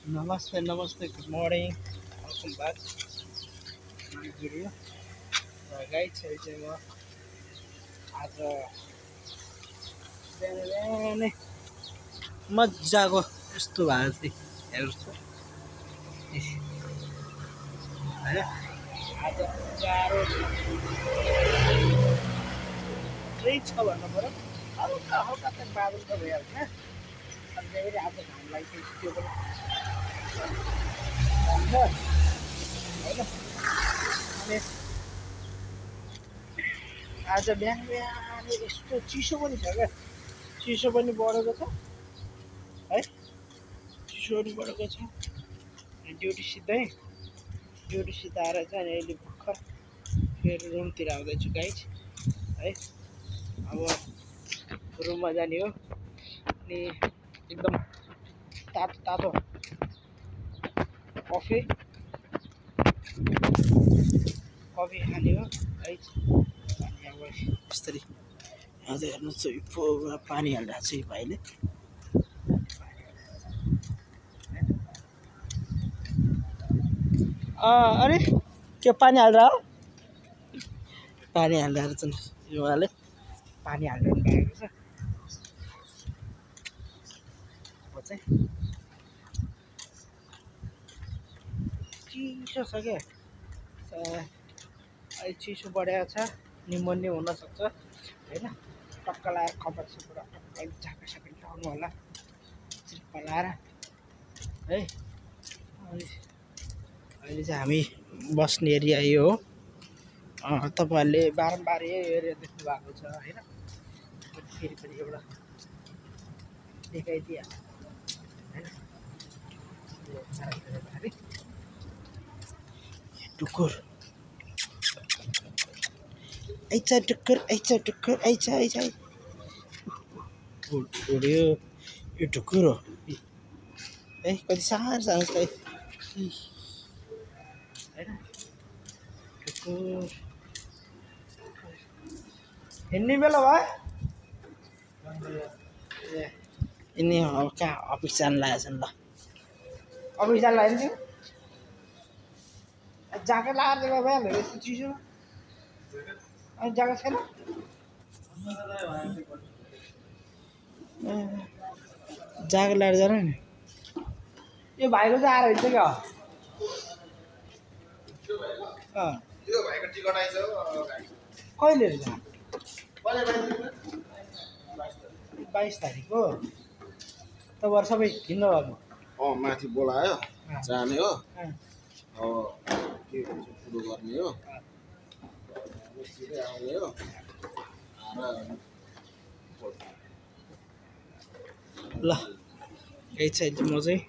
नमस्ते नमस्ते good morning welcome back my video र गाइस अहिले चाहिँ म आज बिहानै मजाको यस्तो भएको चाहिँ हेर्छु होइन आज जाडो पुरै छ भन्नु पऱ्यो हल्का हल्का चाहिँ बादल त भइहाल्छ अनि फेरि आज घाम लागिसकेपछि त्यो पनि होइन अनि आज बिहान बिहान यस्तो चिसो पनि छ क्या चिसो पनि बढेको छ है चिसो पनि बढेको छ ड्युटी सिधा आएर चाहिँ अनि अहिले भर्खर फेरि रुमतिर आउँदैछु गाइस है अब रुममा जाने हो अनि एकदम तातो तातो कफी खाने हो गाइस अनि अब यसरी आज हेर्नुहोस् पुरा पानी हालिरहेको छ यो भाइले अरे के पानी हाल्दा हो पानी हाल्दा चाहिँ यो उहाँले पानी हालेर गएको छ अब चाहिँ चिसो छ क्या अहिले चिसो बढेको छ निमोनिया हुनसक्छ होइन टक्क लगाएर कपाल सपाल टक्क झापासापी लगाउनु होला चिप्पा लाएर है अहिले चाहिँ हामी बस्ने एरिया यो हो तपाईँहरूले बारम्बार यही एरिया देख्नु भएको छ होइन फेरि पनि एउटा देखाइदिइहाल्छ होइन टुकुर आइचा टुकुर आइचा उड्यो यो टुकुर हो है कति सानो सानो छ होइन टुकुर हिँड्ने बेला भयो यिनी अब कहाँ अफिस जानु लागेको छ नि ल अफिस जानु लाग्यो नि ज्याकेट लगाएर चाहिँ भइहाल्यो यस्तो चिसो अनि ज्याकेट छैन ज्याकेट लगाएर जानु नि यो भाइको चाहिँ आएर हिँड्छ क्या कहिले रहेछ 22 तारिक हो तपाईँहरू सबै हिँड्नु भएको माथि बोलायो जाने हो के भन्छ कुरो गर्ने हो सिधै आउने हो ल यही चाहिँ म चाहिँ